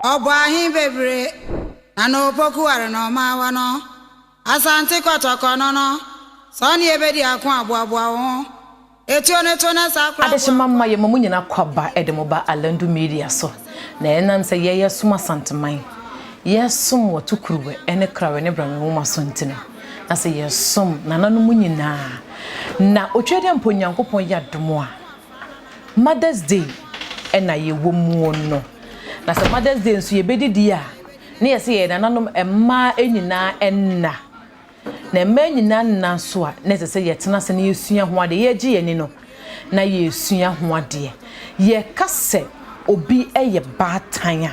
Ɔbɔ ahe bebree na na opoku ware na ɔmaawa no Asante kɔtɔkɔ no no sɛ ɔne yɛbɛdi ako a boaboa wo ho Etuo no to na saa koraa Adehyema boaboa. mma yɛma mo nyina kwaba de mo ba Alandu Media so na ɛnam sɛ yɛ yɛsom Asanteman, yɛsom wɔ Tokuruwɛ ne Krawe ne Brame nwoma so nti no na sɛ yɛsom nananom nyinaa na Otwedeɛmpa Onyankopɔn yɛ adom a Mother's Day na yɛwɔ muo no na sɛ Mother's Day nso yɛbɛdidi a na yɛsɛ yɛyɛ nananom mmaa nyinaa nna Na mmaa nyinaa nna nso a, na ɛsɛ sɛ yɛtena ase na yɛsua ho adeɛ. Yɛregye yɛn ani no, na yɛresua ho adeɛ. Yɛka sɛ obi yɛ baatan a,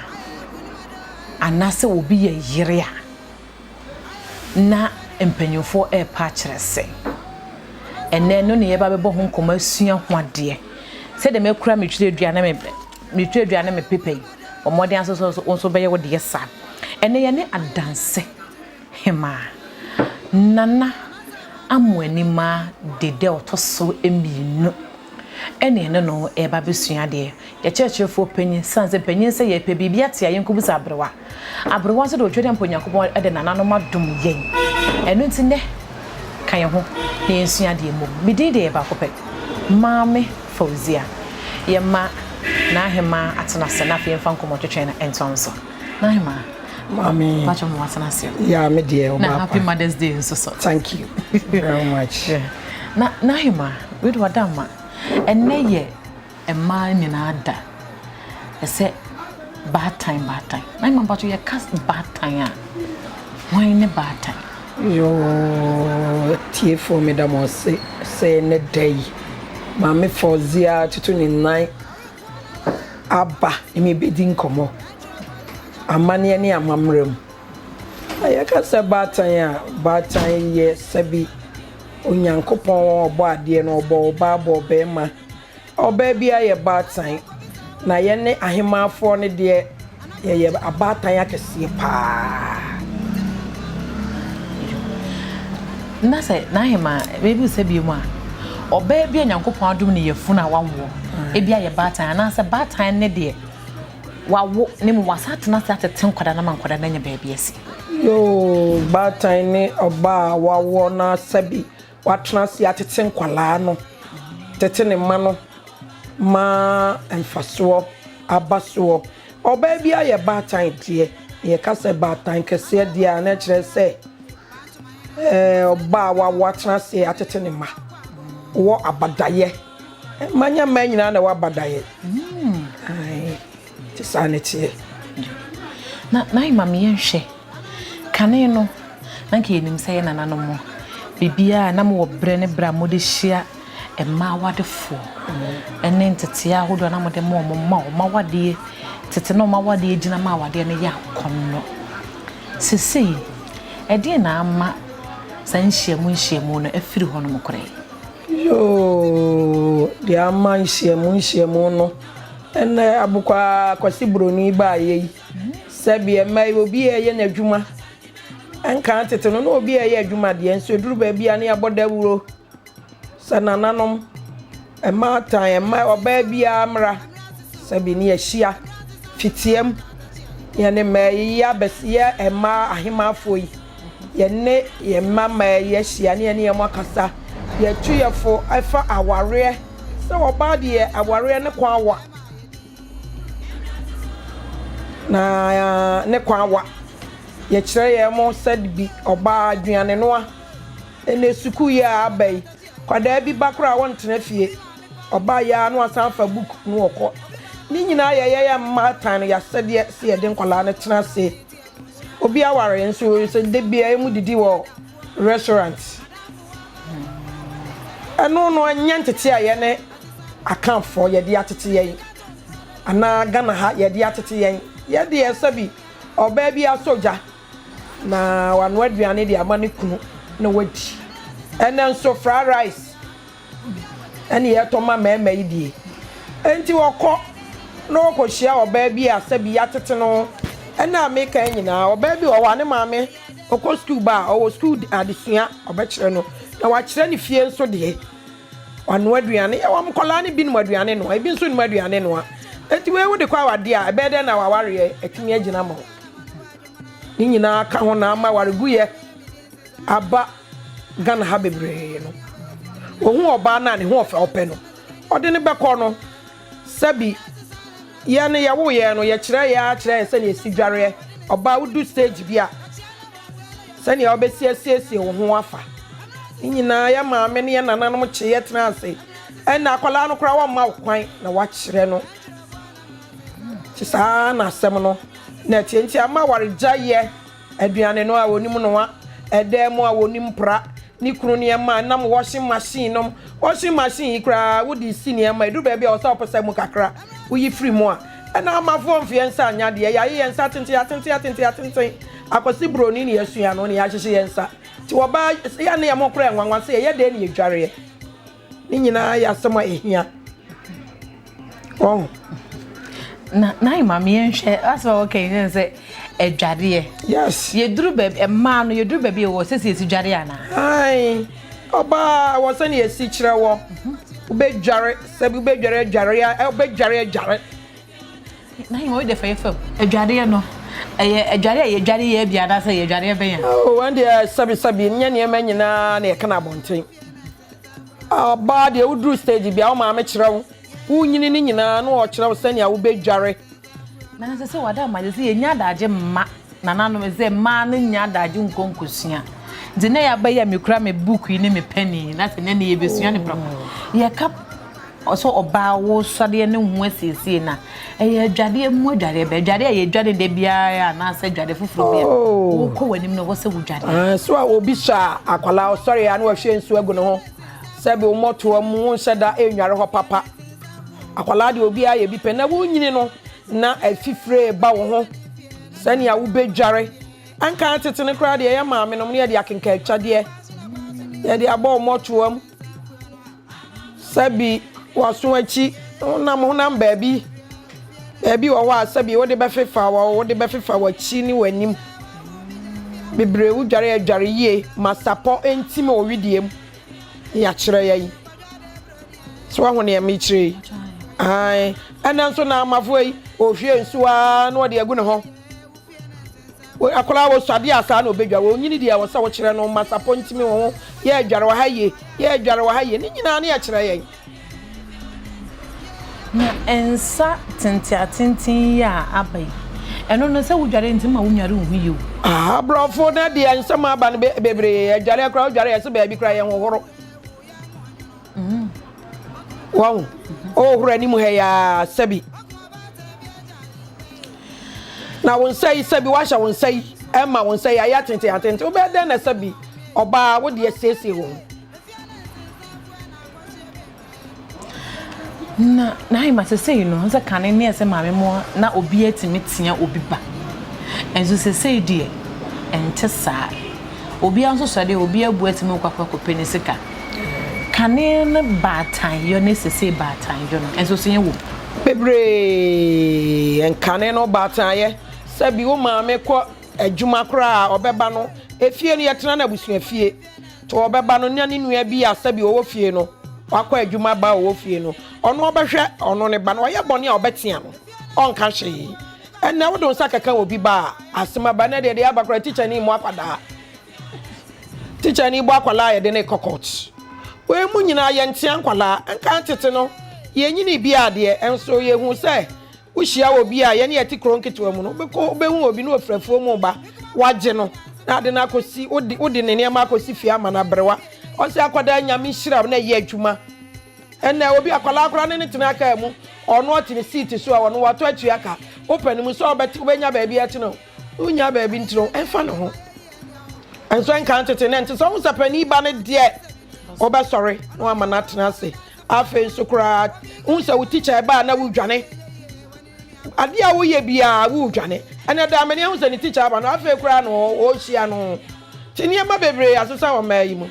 anaasɛ obi yɛ yere a, na mpanimfoɔ repa akyerɛ sɛ, ɛnnɛ no na yɛba bɛbɔ ho nkɔmmɔ asua ho adeɛ. Sɛdeɛ makura me twerɛdua ne me me twerɛdua ne me pepa yi, bɔ mmɔden ara sɛ wo nso wobɛyɛ wo deɛ saa. Ɛnnɛ yɛne adanse. Hemaa Nana Amoanimaa Dede a ɔtɔ so mmienu ɛna yɛne no reba abɛsua adeɛ. Yɛn kyerɛkyerɛfoɔ panin, sane sɛ panin sɛ yɛpɛ biribi ate a yɛnkɔbisa aberewa. Aberewa nso deɛ ɔtwa dɛ mpo Onyankopɔn de nananom adom yɛn. Ɛno nti nnɛ, ka yɛn ho na yɛnsua adeɛ mmom. Me din deɛ yɛ baako pɛ, Maame Fauzia. Yɛma N'ahemaa atena ase na afei yɛmfa nkɔmmɔtwetwe no ntoa so. N'ahemaa. Maame. Pacho mo watena ase. Yeah, me deɛ ɔba. Na happy Mother's Day nso so. Thank you very much. Yeah. Na n'ahema, wei de wada ma. Ɛnɛ yɛ mmaa nyinaa da. Ɛsɛ baatan baatan. N'ahema mpacho yɛ ka baatan a. Hwan ne baatan? Yoo, tiefoɔ meda mo ase sɛ ɛnɛ da yi Maame Fauzia tutu ne nan aba ne me bɛdi nkɔmmɔ amanneɛ ne amammerɛ mu. Na yɛka sɛ baatan a, baatan yɛ sɛbi Onyankopɔn ɔbɔ adeɛ no, ɔbɔ ɔbaa bɔ ɔbarima. Ɔbaa biara yɛ baatan, na yɛne ahemaafoɔ no deɛ yɛyɛ abaatan akɛseɛ paa. Na sɛ n'ahemaa, mebisa bio mu a, ɔbaa bi a Nyankopɔn adom no yafunu a wawoɔ, ebi ayɛ baatan, anaasɛ baatan ne deɛ wawo ne mu wasan atena ase atete nkwadaa no ama nkwadaa no anya baabi asi? Yoo, baatan ne ɔbaa a wawoɔ na sɛbi watena ase atete nkwadaa no, tete ne mma no ma mfasoɔ aba soɔ. Ɔbaa bi ayɛ baatan deɛ, na yɛka sɛ baatan kɛseɛ deɛ a, na ɛkyerɛ sɛ ɔbaa a wawo atena ase atete ne mma wɔ abadayɛ. Mma nyɛ mmaa nyinaa na ɛwɔ abadayɛ. Ae, nti saa na ɛteɛ. Na na ma yɛnhwɛ. Kane no, na nka yɛnim sɛ yɛ nananom biribiara na mowɔ berɛ ne berɛ a mode hyia mmaa awadefoɔ ne nteteeɛ ahodoɔ a na mode ma wɔn ma wɔn awadeɛ tete na wɔn awadeɛ gyina ma awadeɛ no yɛ akɔnnɔ. Seesei, ɛdeɛn na ama saa nhyiamu nhyiamu no afiri hɔnom koraa? Yoo, deɛ ama nhyiamu nhyiamu no, ɛnɛ abokwaa Kwasi Buroni baayɛ yi, sɛbi ɛmma yi obi a ɛyɛ n'adwuma, ɛnka tete no na obi a ɛyɛ adwuma deɛ, nso ɛduru baabi a ne yɛabɔ dawuro. Sɛ nananom, mmaatan, mma ɔbaa biara mmra sɛ bi ne yɛahyia fitiam yɛne mmaa yi yɛabɛs yɛ mmaa ahemaafoɔ yi yɛne yɛn mma mmaa yi ahyia ne yɛne yɛn akasa yɛtu yɛ fo ɛfa awareɛ sɛ ɔbaa deɛ awareɛ ne kwan wa na ne kwan wa yɛkyerɛ yɛn mo sɛ bi ɔbaa aduane noa. Ɛnnɛ sukuu yi a aba yi, kwadaa bi ba koraa a ɔntena fie. Ɔba yɛ ara na wasan afa book na ɔkɔ. Ne nyinaa yɛ yɛn mmaatan no yɛasɛdeɛ sɛ yɛde nkwadaa no tena ase. Obi aware nso sɛ da biara mu didi wɔ restaurant. Ɛno no ɛnyɛ ntete a yɛne Akanfoɔ yɛde atete yɛn anaa Ghana ha yɛde atete yɛn. Yɛdeɛ sɛbi ɔbaa bi asɔ gya Na wanoa aduane de ama ne kunu na wadi. Ɛnɛ nso fried rice ɛne yɛtɔ ma mmarima yi die. Enti ɔkɔ na ɔkɔhyia ɔbaa bi a sɛbi yɛatete no. Ɛnna a meka yi nyinaa, ɔbaa bi wɔ hɔ a ne maame ɔkɔ sukuu ba a, ɔwɔ sukuu adesua ɔbɛkyerɛ no na wakyerɛ ne fie nso deɛ. Wanoa aduane. Yɛwɔ nkwadaa no binom aduane noa, ebi nso nnim aduane noa. Enti wei wode kɔ awadeɛ a, ɛbɛyɛ dɛn na w'awareɛ atumi agyina ama wo? Ne nyinaa ka ho na ama awareguyɛ aba Ghana ha bebree no. Ohu ɔbaa no a ne ho ɔfɛ ɔpɛ no, ɔde no bɛkɔ no. Sɛbi yɛn no yɛwoo yɛn no, yɛkyerɛ yɛn ara kyerɛ yɛn sɛnea yɛsi dwareɛ. Ɔbaa wodu stage bi a, sɛnea wobɛsi asiesie wo ho afa. Ne nyinaa yɛn maame ne yɛn nananom kye yɛ tena ase. Ɛnna akwadaa no koraa wɔmma wo kwan na woakyerɛ no. Nti saa na asɛm no na ɛteɛ. Nti ama awaregyaeɛ, aduane no a wɔnim noa, ɛdan mu a wɔnim pra, ne kunu nneɛma a ɛnam washing machine nom. Washing machine yi koraa wode si nneɛma, ɛduru baabi a ɛwɔ sɛ wopɛ sɛ mu kakra woyi firi mu a, ɛna amafoɔ mfe yɛn nsa nyɛ adeɛ. Yɛayɛ yɛn nsa tenten atenten atenten atenten. Akwasi Buroni na yɛasua no na yɛahyehye yɛn nsa. Nti wɔbaa yɛ ne yɛn ho koraa nwanwa sɛ yɛyɛ dɛn na yɛdwareɛ. Ne nyinaa yɛ asɛm a ɛhia. Wɔn. Na na ayi maame yɛn hwɛ asɛm a wɔka yi ne sɛ adwareɛ. Yes. Yɛduru baabi mmaa no yɛduru baabi wɔ sɛ sɛ yɛsi dware anaa. Ayi ɔbaa wɔ sɛ ne yɛsi kyerɛ wɔ wobɛdware sɛ wobɛdware adware wobɛdware adware. Na hema wei deɛ fa yɛ fam. Adwareɛ no, ɛyɛ adwareɛ a yɛdware yɛ bi anaasɛ ɛyɛ adwareɛ bɛn a? Oh, ɛn deɛ sɛbesɛbe nyɛ nneɛma nyinaa na yɛka no abɔnten. Ɔbaa deɛ woduru stage bi a wo maame kyerɛ wo, wonyini no nyinaa na ɔkyerɛ wo sɛnea wobɛdware. Na sɛ sɛ wada ama sɛ yɛnya adagye mma nananom sɛ mmaa no nya adagye nkɔ nkosua nti na yɛaba yi a mekura me book yi ne me pen yi na sɛ nɛ ne yɛbɛsua ne prɛko yɛka Ɔsɛ ɔbaa wo sɔdeɛ ne ho asiesie na ɛyɛ adwadeɛ mu adwadeɛ bɛ adwadeɛ a yɛdware da biara anaasɛ adwadeɛ foforɔ bi a oh. wokɔ w'anim no wɔ sɛ wodware. Ah, so a obi sɔ a akwadaa ɔsɔre a na wahwie nsuo agu ne ho sɛbi wo mmɔtoa mu wonhyɛ da nnware hɔ papa akwadaa deɛ obiara yɛ bi pɛ na wonyini no na afifire ba wo ho sɛnea wobɛdware anka tete no koraa deɛ ɛyɛ maame nom ne yɛde akenka atwadeɛ yɛde abɔ wo mmɔtoa mu Sɛbi w'aso akyi honam honam baabi, baabi wɔ hɔ a sɛbi wode bɛfefa wɔ wode bɛfefa w'akyi ne w'anim bebree wodware adware yie ma sapɔ ntim wɔ wedeɛ mu ne yɛakyerɛ yɛn so wahu nea mekyerɛ yi ae ɛnɛ nso na amafoɔ yi ɔhwie nsuo ara na ɔde agu ne ho Akwadaa wɔ sɔ adeɛ a saa na ɔbɛdware, ɔnyini deɛ ɛwɔ sɛ wokyerɛ no ma sapɔ ntumi wo ho, yɛ adware wɔ ha yie, yɛ adware wɔ ha yie, ne nyinaa ne yɛkyerɛ yɛn. Na nsa tenteatenten yi a aba yi, ɛno no sɛ wodware nti ma wonware wo ho yie o. Ah, aborɔfo no deɛ nsɛm aba no bebree, adwareɛ koraa wodware yɛse baabi koraa yɛnhohoro. Wahu? Ɔrehohoro anim ha yi ara, sɛbi. Na wo nsa yi, sɛbi, woahyɛ wo nsa yi, ɛma wo nsa yi ayɛ atenten atenten. Wobɛyɛ dɛn na sɛbi ɔbaa wo deɛ siesie wo ho? Na n'ahema sesei no sɛ kane ne ɛsɛ maame mo na obi atumi tea obi ba nso sesei deɛ ɛnte saa obiara nso sɔ deɛ obi abu atumi kɔ akɔ akɔpɛ ne sika kane no baatan yɔ ne sesei baatan yɔ no nso so yɛ wɔ mu. Bebree nkane no baatan yɛ sɛbi wo maame kɔ adwuma koraa a ɔbɛba no efie no yɛtena no abusua fie. Nti ɔbɛba no na ne nua bi a sɛbi ɔwɔ fie no, wakɔ adwuma ba a ɔwɔ fie no, ɔno ɔbɛhwɛ ɔno ne ba no, ɔyɛ bɔne a ɔbɛtea no, ɔnka hwee. Ɛnnɛ wode wo nsa kɛka obi ba a, asɛm aba. Ɛnnɛ deɛ deɛ aba koraa, tikyani mmɔ akwadaa. Tikyani bɔ akwadaa a yɛde no rekɔ court. Wei mu nyinaa yɛntea nkwadaa. Nka tete no, yɛnyinii bi adeɛ, nso yɛhu sɛ Wohyia obi a, yɛne yɛte kuro nketewa mu no, wobɛkɔ wobɛhu obi na ɔfiri afuo mu reba, wagye no na ade no akɔsi, wode wode ne nneɛma akɔsi fie ama no aberewa. Ɔsɛ akwadaa Nyame nhyira wo na ɛyɛ adwuma. Ɛnɛ obi akwadaa koraa ne ne tena kaa mu, ɔno ɔte ne seat so a ɔno watɔ atua ka. Wopɛ no mu sɛ ɔbɛte wobɛnya baabi atena o, wonnya baabi ntena o, ɛmfa ne ho. Nso ɛnka ntete na ɛnte sɛ wohu sɛ panin ba no deɛ wobɛsɔre na wama no atena ase. Afei nso koraa, wohu sɛ wo tikya ɛba a na wodwane. Adeɛ a woyɛ biara wodwane. Ɛnɛ da amene ahu sɛ ne tikya aba no, afei koraa na ɔrehyia no. Nti nneɛma bebree asesa wɔ mmaa yi mu.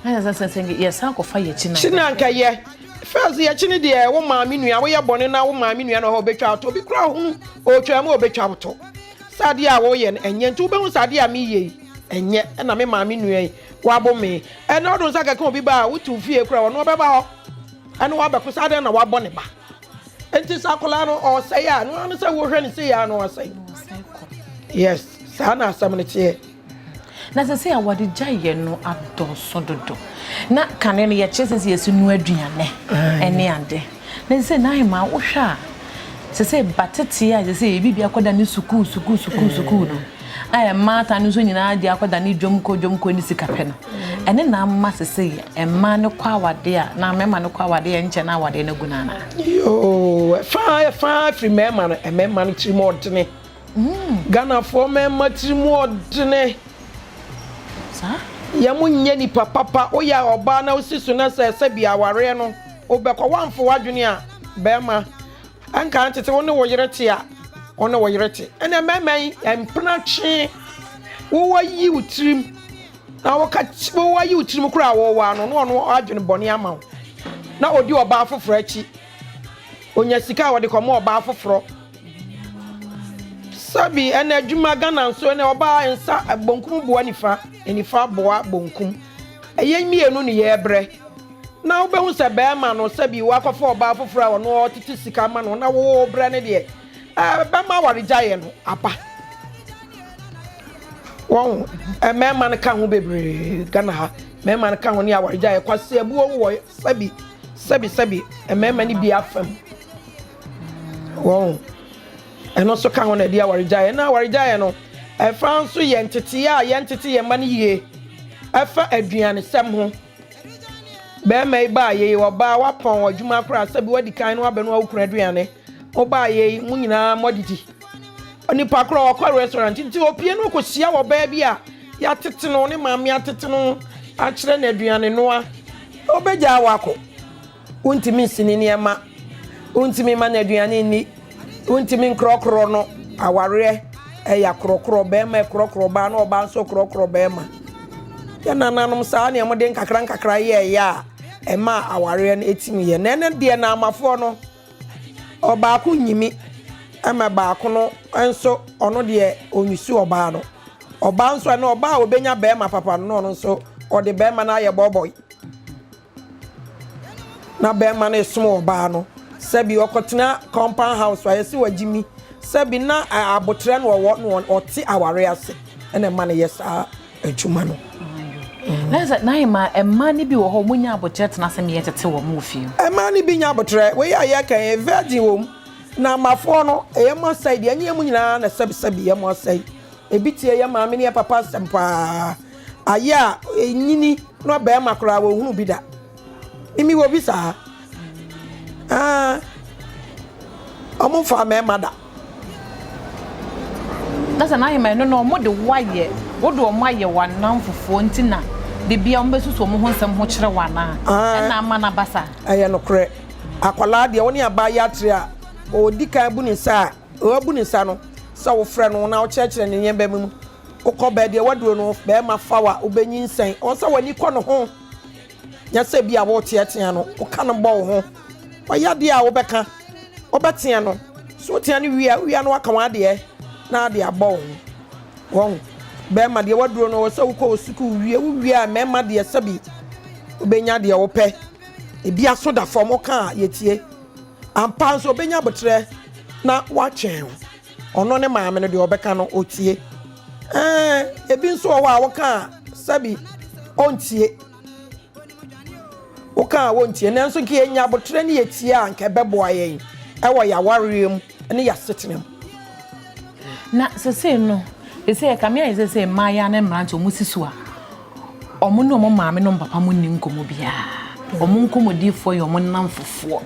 Yɛsan kɔfa yɛkyi na. Kyi na nka yɛ. First yɛkyi no deɛ wo maame nua woyɛ bɔne na wo maame nua na ɔhɔ ɔbɛtwa wo to. Obi koraa hunu ɔretwa mu ɔbɛtwa wo to. Sɛ adeɛ a woyɛ no ɛnyɛ nti wobɛhu sɛ adeɛ a meyɛ yi ɛnyɛ ɛna me maame nua yi Wabo me. Ɛnɛ wode wo nsa kɛka obi ba a, wote wo fie koraa ɔno ɔbɛba hɔ ɛne wo abɛko sɛ adɛn na wabɔ ne ba. Nti sɛ akwadaa no ɔresɛe a, no ara ne sɛ wohwɛ no sei ara na wasɛe. Yes, saa na asɛm no teɛ. Na sɛ sɛ awade gyaeɛ no adɔɔso dodo. Na kane no yɛkyerɛ sɛ sɛ yɛsi noa aduane ɛne ade. Na sɛ sɛ n'ahemaa wohwɛ a, sɛ sɛ ba tete a sɛ sɛ ebi bi akɔda ne sukuu sukuu sukuu sukuu no a mmaatan no nso nyinaa de akɔda ne dwom kɔ dwom kɔ ne sika pɛ no. Ɛne na ama sɛ sɛ mmaa no kɔ awade a na mmarima no kɔ awade a ɛnkyɛ na awadeɛ no agu no anaa? Yoo, ɛfa ɛfa firi mmarima no, mmarima no tirim ɔdene. Ghanafoɔ mmarima tirim ɔdene. Saa? Yɛn mo nyɛ nipa papa, woyɛ ɔbaa na wosi so na sɛ sɛbi awareɛ no wobɛkɔ, woamfo w'adwene a barima Ɛnka tete wo ne wo yere te a, wo ne wo yere te. Ɛnna mmarima yi, mpena twe. Wowɔ yi wo tirim na woka wowɔ yi wo tirim koraa wɔwɔ ano na ɔno adwene bɔne ama wo. Na ɔdi ɔbaa foforɔ akyi. Onya sika a wɔde kɔma ɔbaa foforɔ. Sɛbi ɛna adwuma Ghana nso ɛna ɔbaa nsa bonkum boa nifa, nifa boa bonkum. Ɛyɛ mmienu ne yɛbrɛ. Na wobɛhu sɛ barima no, sɛbi wakɔfa ɔbaa foforɔ a ɔno ɔtete sika ma no na wobrɛ no deɛ, ɛbɛma awaregyaeɛ no aba. Wɔn mmarima no ka ho bebree Ghana ha. Mmarima no ka ho ne awaregyaeɛ. Kwasi abuo wɔ sɛbi sɛbi sɛbi mmarima no bi afam. Wɔn ɛno nso ka ho na ɛde awaregyaeɛ. Na awaregyaeɛ no ɛfa nso yɛ nteteeɛ a yɛntete yɛn mma no yie ɛfa aduanesɛm ho. Bɛɛma yi baa yei, ɔbaa wapɔn adwuma koraa sɛbi wadi kan na wabɛnoa wo kunu aduane. Mo baa yei, mo nyinaa moadidi. Onipa korɔ ɔkɔ restaurant nti opie no ɔkɔhyia ɔbaa bi a yɛatete no, ne maame atete no akyerɛ no aduane noa. Ɔbɛgyaa wo akɔ. Wontumi nsi ne nneɛma, wontumi mma no aduane nni, wontumi nkorɔkorɔ no. Awareɛ ɛyɛ akorɔkorɔ, barima ɛkorɔkorɔ ɔbaa na ɔbaa nso korɔkorɔ barima. Yɛn nananom saa nea wɔde nkakra nkakra yɛɛyɛ a ɛmaa awareɛ no ɛtumi yɛ. Na ɛno deɛ naamafoɔ no, ɔbaako nyimi ɛma baako no nso ɔno deɛ ɔnyusu ɔbaa no. Ɔbaa nso ɛno ɔbaa a ɔbɛnya barima papa no na ɔno nso ɔde barima no ayɛ bɔbɔe. Na bɛrima no resom ɔbaa no. Sɛbi ɔkɔtena compound house a yɛse wagyimi. Sɛbi na aboterɛ na ɔwɔ na ɔte aware ase ɛna ɛma no yɛ saa adwuma no. Na sɛ na mmaa mmaa no bi wɔ hɔ wɔn nya aboterɛ tena ase ma yɛtete wɔn wɔ fie. Mmaa no bi nya aboterɛ. Wei a yɛka yi virgin wɔ mu. Na mmafoɔ no ɛyɛ mo asɛe deɛ ɛnyɛ yɛn mu nyinaa na sɛbi sɛbi yɛ mo asɛe. Ebi tie yɛ maame ne yɛ papa asɛm paa. Ayɛ a enyini na ɔbarima koraa wɔnhunu bi da. Mimi wɔ bi saa. Ah, wɔn mfa mmarima da. Na sɛ n'ahema ɛno no wɔn de wo ayɛ, wo de wɔn ayɛ w'anamfofoɔ nti na de bia wɔn bɛsusu wɔn ho nsɛm ho kyerɛ wo anaa? Ɛna ama no aba saa? Ɛyɛ nokorɛ. Akwadaa deɛ wo ne abaayewa atre a, ɔdi kan bu ne nsa a, Wabu ne nsa no, sɛ wofrɛ no na wokyerɛkyerɛ no nneɛma mu. Wokɔ baabi a waduro no, barima fa wo a, wobɛnyinsɛn. Ɛwɔ sɛ w'ani kɔ ne ho, nyɛ sɛ bi a woreteatea no, woka no bɔ wo ho. Ɔyɛ adeɛ a wobɛka, wobɛtea no. So wotea no wie a, wowie a na waka w'adeɛ na ade abɔ wo ho. Wɔn barima deɛ waduro no, ɛwɔ sɛ wokɔ wo sukuu wie. Wowie a, mmarima deɛ sɛbi wobɛnya deɛ wopɛ. Ebi aso da fam, woka a yɛtie. Ampa nso ɔbɛnya aboterɛ na watwɛn wo. Ɔno ne maame no deɛ ɔbɛka no ɔtie. Ɛɛ ebi nso wɔ hɔ a woka a sɛbi ɔntie. Woka a wɔntie nanso nka yɛnya aboterɛ ne yɛtie a nka ɛbɛboa yɛn ɛwɔ yɛn awareɛ mu ne yɛn asetena mu. Na sesei no, sesei ɛkame ayɛ sɛ sɛ mmaayewa ne mmerante wɔn si so a, wɔn ne wɔn maame ne wɔn papa mo nni nkɔmmɔ biara. Wɔn nkɔmmɔdifoɔ yɛ wɔn nnamfofoɔ.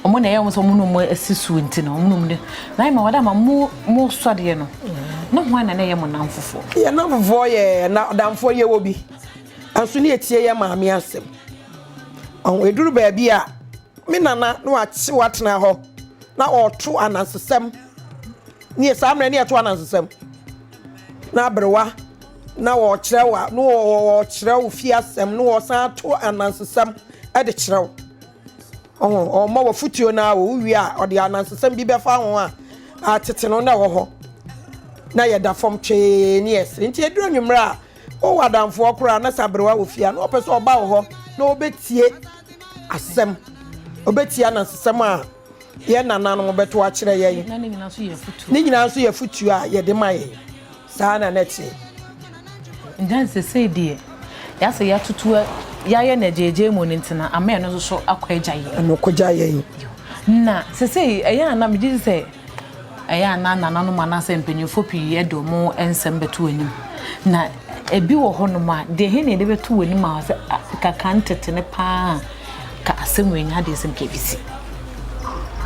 Wɔn na ɛyɛ wɔn sɛ wɔn ne wɔn asi so nti no, wɔn ne wɔn de. Na ayɛ ma wɔde ama mo mo sɔdeɛ no, ne hwan na na ɛyɛ mo nnamfofoɔ? Yɛn nnamfofoɔ yɛ nnamfoɔ yɛwɔ bi, nso ne yɛtie yɛn maame asɛm. Ɛduru baabi a, me nana na wakye watena hɔ na ɔreto anansesɛm. Ne saa mmerɛ ne yɛto anansesɛm. Na aberewa na ɔrekyerɛ wo na ɔrekyerɛ wo fie asɛm na ɔsan ato anansesɛm de kyerɛ wo. Ɔho ɔmmɔ wɔ fotuo no ara wɔ wowie a ɔde anansesɛm bi bɛfa ho a atete no na ɛwɔ hɔ na yɛda fam twee ne yɛsere. Nti ɛduru anwummerɛ a wowɔ adamfoɔ koraa na sɛ aberewa wɔ fie a na ɔpɛ sɛ ɔba wo hɔ na ɔbɛtie asɛm, ɔbɛtie anansesɛm a. yɛn nananom bɛto akyerɛ yɛn. Na ne nyinaa nso yɛ afutuo. Ne nyinaa nso yɛ afutuo a yɛde ma yɛn. Saa na na ɛteɛ. Nti sesei deɛ yɛasɛ yɛatoto yɛayɛ no agyeegyee mu no nti na ama ɛno nso so akɔ agya yɛn. Ɛno kɔgya yɛn. Na sesei ɛyɛ a na megye di sɛ ɛyɛ a na nananom anaasɛ mpanyimfoɔ pii de wɔn nsɛm bɛto anim. Na ebi wɔ hɔnom a, deɛ he na yɛde bɛto w'anim a sɛ ka kan tete no paa a, ka asɛm wei nyɛ adeɛ sɛ nka ebisi.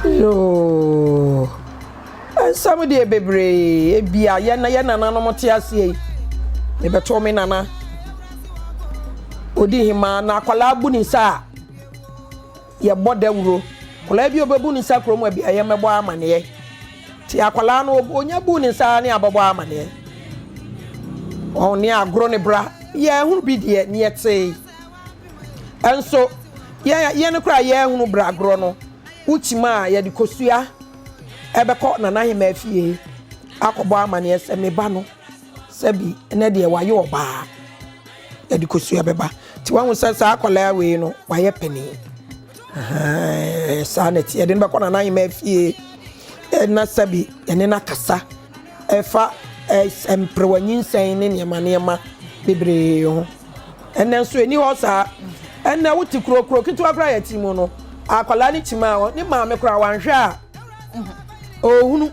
Yoo, nsɛm deɛ bebree, ebia yɛn yɛn nananom te aseɛ yi, mebɛtoo me nana, odi hemaa na akwadaa bu ne nsa a, Yɛbɔ dawuro. Akwadaa bi a ɔbɛbu ne nsa kurom a bi a yɛmmɛbɔ amaneɛ. Nti akwadaa no ɔnya buu ne nsa ara ne abɛbɔ amaneɛ. Ɔn ne agoro ne bra. Yɛahunu bi deɛ ne yɛtee. Nso yɛn yɛn koraa yɛahunu bra agorɔ no, wokyim a yɛde kosua ɛbɛkɔ Nana Ahemaa fie akɔbɔ amaneɛ sɛ me ba no sɛbi ɛnɛ deɛ wayɛ ɔbaa. Yɛde kosua bɛba. Nti wahu sɛ saa akwadaa wei no wayɛ panin. Saa na ɛte. Yɛde no bɛkɔ Nana Ahema fie na sɛbi yɛne no akasa ɛfa mperewa nyinsɛn ne nneɛma nneɛma bebree ho. Ɛnɛ nso ɛni hɔ saa. Ɛnɛ wote kuro kuro ketewa koraa yɛte mu no, akwadaa no kyima a ne maame koraa wanhwɛ a ɔhunu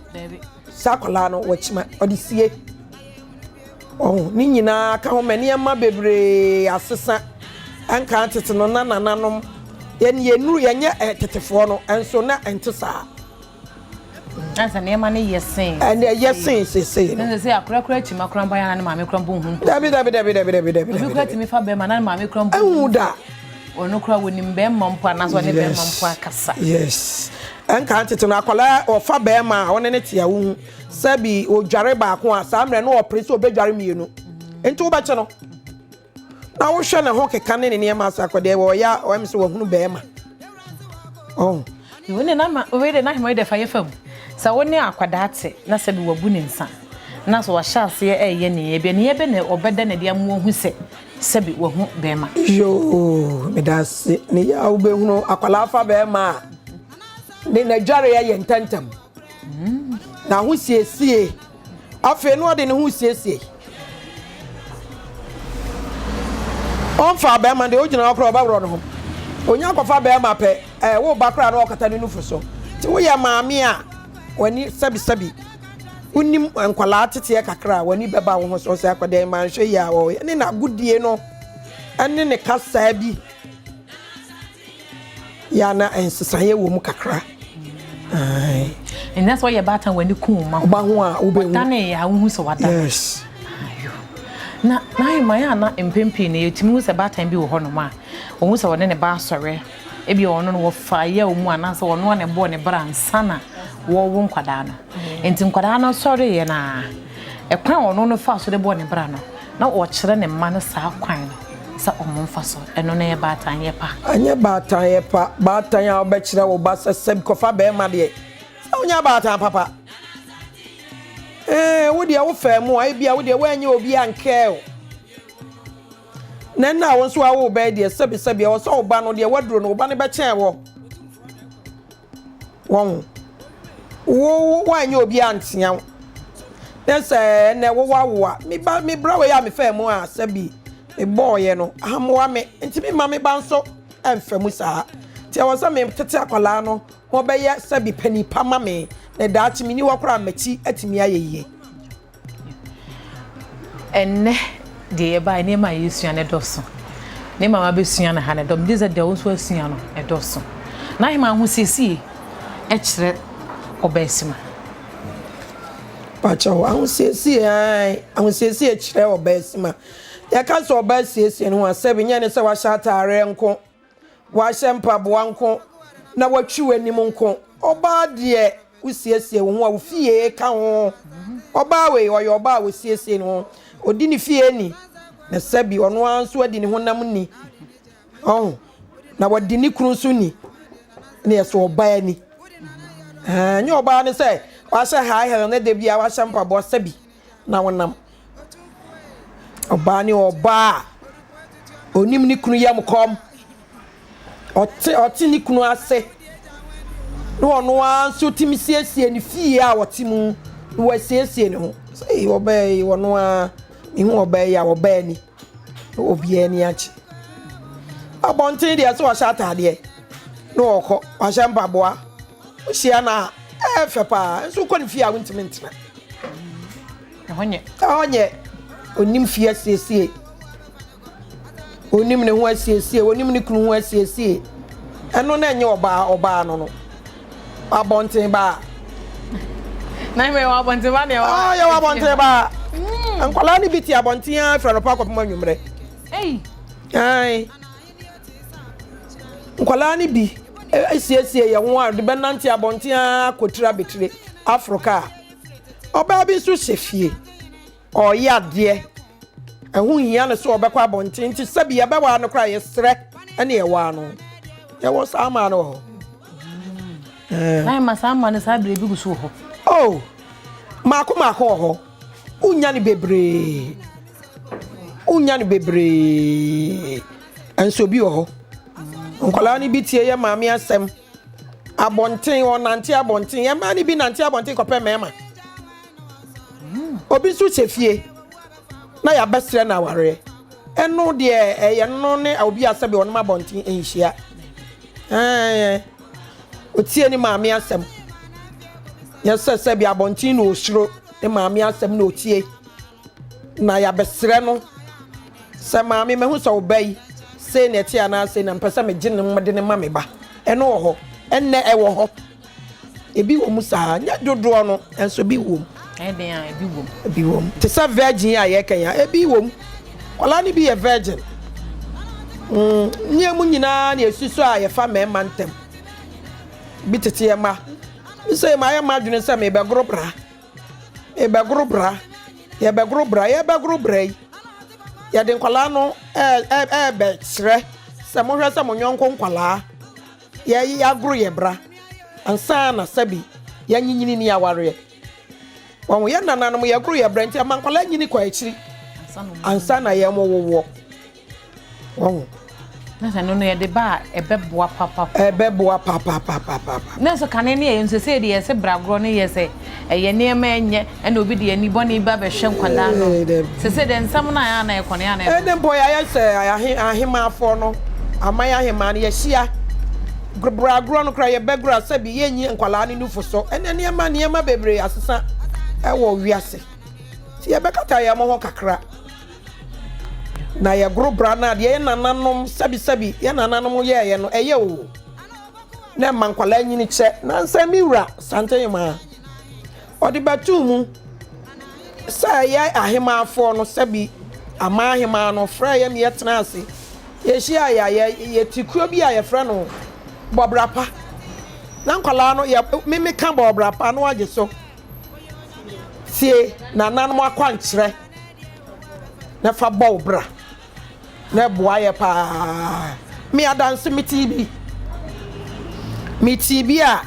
saa akwadaa no wakyima ɔde sie. Ɔho, ne nyinaa ka ho ma nneɛma bebree asesa. Ɛnkan tete no na nananom, yɛn yɛnnuru, yɛnyɛ tetefoɔ no, nso na ɛnte saa. Na sɛ nneɛma no yɛ sen. Ɛnna ɛyɛ sen seesei no. Ɛnna sɛ akora kora kyima kora mpo ayɛ na ne maame kora mpo nhu mpo. Dabi dabi dabi dabi dabi dabi. Obi kora tumi fa bɛrima na ne maame kora mpo. Ɛnhu da. Ɔno kora wɔnim bɛrima mpo anaasɛ ɔne bɛrima mpo akasa. Yes. Ɛnkan tete no akwadaa ɔfa bɛrima a ɔne ne te a wohu. Sɛbi odware baako a, saa mmerɛ no ɔpere sɛ ɔbɛdware mmienu. Nti wobɛkye no. Na wohwɛ ne ho keka ne ne nneɛma ase akɔdeɛ wɔyɛ a ɔyɛ sɛ wahunu bɛrima. Ɔho. Wei de na wei de na ahema yi de fa yɛ fam. Sɛ wo ne akwadaa te na sɛbi wabu ne nsa na sɛ wahyɛ aseɛ ɛreyɛ ne yɛ bi ne yɛ bɛ na ɔbɛda ne de ama wahu sɛ sɛbi wahu bɛrima. Yoo, meda ase. Ne yɛ a wobɛhunu akwadaa fa bɛrima a ne n'adwareɛ yɛ ntɛntɛm. N'ahosiesie. Afei na ɔde ne ho resiesie. Ɔmfa bɛrima deɛ ogyina hɔ koraa ɔbɛworɔ ne ho. Onya kɔfa bɛrima pɛ, ɛɛ wo ba koraa na ɔkata ne nufu so. Nti woyɛ maame a w'ani sɛbisɛbi wonim nkwadaa teteɛ kakra a w'ani bɛba wo ho so sɛ akwadaa yi manhwɛ yie a ɔyɛ ne n'agodie no ɛne ne kasaa bi. Yɛ a na nsesaeɛ wɔ mu kakra. Ae. Ɛnyɛ sɛ ɔyɛ baatan w'ani ku wo ma ho. Ɔba ho a wobɛhu. Ɔdane yɛ a wohu sɛ wada. Yes. Ayo. Na na ayɛ a na mpɛn pii no yɛtumi hu sɛ baatan bi wɔ hɔnom a wɔhu sɛ ɔne ne ba asɔre. Ebi ɔno no wɔfa yaw mu anaasɛ ɔno a na ɛbɔɔ ne bra ansa na wɔrewo nkwadaa no. Nti nkwadaa no sɔreeɛ no a, ɛkwan a ɔno no faa so de bɔɔ ne bra no, na ɔkyerɛ ne mma no saa kwan no sɛ wɔmfa so. Ɛno no yɛ baatanyɛ pa? Ɛnyɛ baatanyɛ pa. Baatan a wobɛkyerɛ wo ba sɛ sɛ kɔfa barima deɛ, sɛ wonyɛ baatan papa. Ee, wo deɛ wofaa mu a, ebia wo deɛ woanyɛ obi ankɛɛ wo. Na ɛnna a wo nso awo wo ba yi deɛ, sɛbisɛbi, ɛwɔ sɛ wo ba no deɛ waduro no, wo ba no bɛkyɛn wɔ. Wɔn wo woanyɛ obi antea wo ne sɛ ɛnɛ wowɔ awo a me ba me bra wei a mefaa mu a sɛbi mebɔɔyɛ no amoa me nti me ma me ba nso ɛmfa mu saa nti ɛwɔ sɛ me tete akwadaa no ma ɔbɛyɛ sɛbi panin pa ma me na daakye menni hɔ koraa m'akyi atumi ayɛ yie. Ɛnnɛ deɛ yɛbaeɛ nneɛma a yɛresua no dɔso. Nneɛma a mabɛsua no ha no dɔ. Megye sɛ deɛ wo nso asua no ɛdɔso. N'ahemaa ahosiesie kyerɛ ɔbaasima. Pakyɛw, ahosiesie ae, ahosiesie kyerɛ ɔbaasima. Yɛka sɛ ɔbaa siesie ne ho a, sɛbi nyɛ ne sɛ wahyɛ ataareɛ nko. Woahyɛ mpaboa nko na woatwi w'anim nko. Ɔbaa deɛ wosiesie wo ho a wo fie ka ho. Ɔbaa wei ɔyɛ ɔbaa a ɔsiesie ne ho. Ɔdi ne fie ni na sɛbi ɔno ara nso adi ne honam ni. Ɔho na wadi ne kunu nso ni. Ne yɛ so ɔbaa ni. Ɛnyɛ ɔbaa ne sɛ wahyɛ high heel ne da biara wahyɛ mpaboa sɛbi na wonam. Ɔbaa ne ɔbaa a onim ne kunu yam kɔm. Ɔte ɔte ne kunu ase. Na ɔno ara nso tumi siesie ne fie a ɔte mu na wasiesie ne ho. Sɛ ei ɔbaa yi ɔno ara mehu ɔbaa yi a ɔbaa ni na obiara ani agye. Abɔnten deɛ sɛ wahyɛ ataadeɛ na ɔkɔ wahyɛ mpaboa wohyia no a ɛyɛ fɛ paa nso wokɔ ne fie a wontumi ntena. Ɛhɔ nyɛ. Ɛhɔ nyɛ. Onim fie asiesie. Onim ne ho asiesie, onim ne kunu ho asiesie. Ɛno na ɛnyɛ ɔbaa ɔbaa no no. Abɔnten baa. Na mmɛ wɔ abɔnten baa na ɛwɔ. Ah, yɛwɔ abɔnten baa. Mm. Nkwadaa no bi te abɔnten ara fira nɔpa akɔpem anwummerɛ. Ei. Ae. Nkwadaa no bi asiesie yɛn ho a de bɛnante abɔnten ara akɔtiri abɛtire aforo kaa. Ɔbaa bi nso hyɛ fie. Ɔreyɛ adeɛ, ɛho nhia no sɛ ɔbɛkɔ abɔnten nti sɛbi yɛbɛwaa no koraa yɛsrɛ ɛne yɛwaa no. Yɛwɔ saa mmaa no wɔ hɔ. Mm. Na ɛma saa mmaa no saa berɛ bi gu so wɔ hɔ. Oh, maako maako wɔ hɔ. Wonya no bebree. Wonya no bebree. Nso bi wɔ hɔ. Nkwadaa no bi tie yɛ maame asɛm. Abɔnten, ɔnante abɔnten. Yɛn mmaa no bi nante abɔnten kɔpɛ mmarima. Obi nso hyɛ fie na yɛabɛsrɛ no awareɛ. Ɛno deɛ ɛyɛ no ne obi a sɛbi ɔnom abɔnten nhyia. Ɛɛ otie ne maame asɛm. Nyɛ sɛ sɛbi abɔnten na osuro ne maame asɛm na otie. Na yɛabɛsrɛ no sɛ maame mahu sɛ wo ba yi sei na ɛte anaa sei na mpɛ sɛ megye no de no ma me ba. Ɛno wɔ hɔ. Ɛnnɛ ɛwɔ hɔ. Ebi wɔ mu saa, nyɛ dodoɔ no, nso ebi wɔ mu. Ɛyɛ den a, ebi wɔ mu. Ebi wɔ mu. Te sɛ virgin a yɛka yi a, ebi wɔ mu. Nkwadaa no bi yɛ virgin. Mm, nneɛma mu nyinaa na esi so a yɛfa mmarima ntɛm. Bi tete yɛ mma. Bi sɛ mayɛ m'adwene sɛ mebɛgoro bra. Mebɛgoro bra. Yɛbɛgoro bra. Yɛbɛgoro bra yi. Yɛde nkwadaa no ɛɛbɛkyerɛ sɛ mohwɛ sɛ mo yɔnko nkwadaa. Yɛyi agoro yɛ bra ansa na sɛbi yɛanyinyini ne awareɛ. Wɔn yɛ nananom yɛgoro yɛ bra nti ama nkwadaa nyini kɔ akyiri ansa na yɛn mo wowoɔ. Wɔn. Na sɛ no no yɛde ba a ɛbɛboa papapa. Ɛbɛboa papapapapa. Na nso kane ne yɛ nso sɛ deɛ yɛsɛ bragorɔ no yɛ sɛ ɛyɛ nneɛma ɛnyɛ ɛna obi de ani bɔne ba bɛhwɛ nkwadaa no. Sɛ sɛ deɛ nsɛm no a ɛyɛ na ɛkɔ no ɛyɛ na ɛkɔ. Ɛne mpo yɛayɛ sɛ ahemaafoɔ no aman ahemaa no yɛhyia bragorɔ no koraa yɛbɛgorɔ a sɛbi yɛnyi nkwadaa no nufu so ɛne nneɛma nneɛma bebree asesa ɛwɔ wiase nti yɛbɛkata yɛn ho kakra na yɛgoro bra no a deɛ yɛn nananom sɛbi sɛbi yɛn nananom yɛɛyɛ no ɛyɛ o na ɛma nkwadaa nyini kyɛ nansa mi wura santehemaa Ɔde bɛtoo mu sɛ ɛyɛ ahemaafoɔ no sɛbi aman ahemaa no frɛɛ yɛ ma yɛtenaa ase. Yɛhyiaeɛ a, yɛ yɛte kuo bi a yɛfrɛ no Bɔbrapa. Na nkwadaa no, yɛ me meka Bɔbrapa na wɔagye so. Tie nananom akwankyerɛ na fa bɔ wo bra. Na ɛboa yɛ paa. Me adanse metee bi. Metee bi a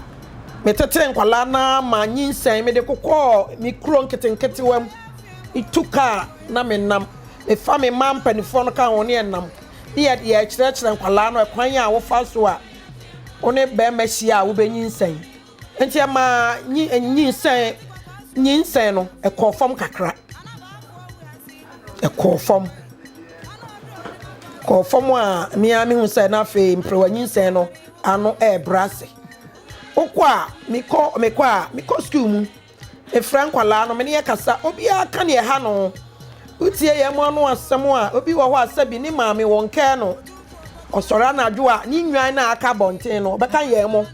metetee nkwadaa no ara ma nyinsɛn mede kokɔɔ me kuro nketenketewa mu. Metu kaa na menam. Mefa me mma mpanimfoɔ no ka ho ne yɛnam. Ne yɛ yɛkyerɛkyerɛ nkwadaa no ɛkwan a wofa so a wo ne barima hyia a wobɛnyinsɛn. Nti ɛmaa nyi nyinsɛn nyinsɛn no ɛkɔɔ fam kakra. Ɛkɔɔ fam. Kɔɔ fam a me ara mehu sɛ na afei mperewa nyinsɛn no ano ɛrebrɛ ase. Wokɔ a mekɔ mekɔ a mekɔ sukuu mu. Mefrɛ nkwadaa no me ne yɛ kasa. Obiara ka nea ɛha no. Wotie yɛn mo ano asɛm a obi wɔ hɔ a sɛbi ne maame wɔnkɛɛ no. Ɔsɔre anadwo a ne nnwan no a aka abɔnten no ɔbɛka yɛn mo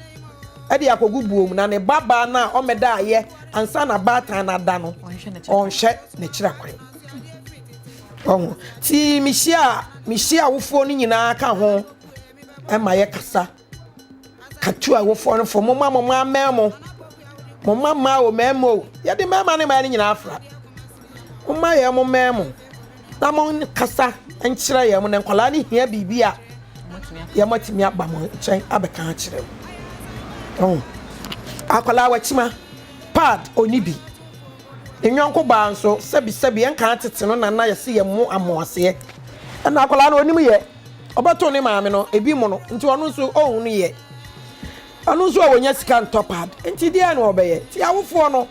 de akɔgu buo mu na ne ba baa no a ɔmmɛda ayɛ ansa na baatan no ada no ɔnhwɛ n'akyiri akwan. Ɔho ti mehyia mehyia awofoɔ no nyinaa ka ho ɛma yɛkasa katu awofoɔ no fo moma mo mma mmɛn mo mo mma mmaa o mmarima o yɛde mmarima ne mmaa no nyinaa afra momma yɛn mo mmɛn mo na monkasa nkyerɛ yɛn mo na nkwadaa no hia biribi a yɛn atumi aba mo nkyɛn abɛka akyerɛ mo. Akwadaa wakyima pad ɔni bi ne nyɔnko baa nso sɛbisɛbi ɛnka tete no nana yɛse yɛ mo amoaseɛ ɛna akwadaa no ɔnim yɛ ɔbɛto ne maame no ebi mo no nti ɔno nso ɔnhunu yɛ. Ɔno nso a ɔnya sika ntɔ pad nti deɛn na ɔbɛyɛ? Nti awofoɔ no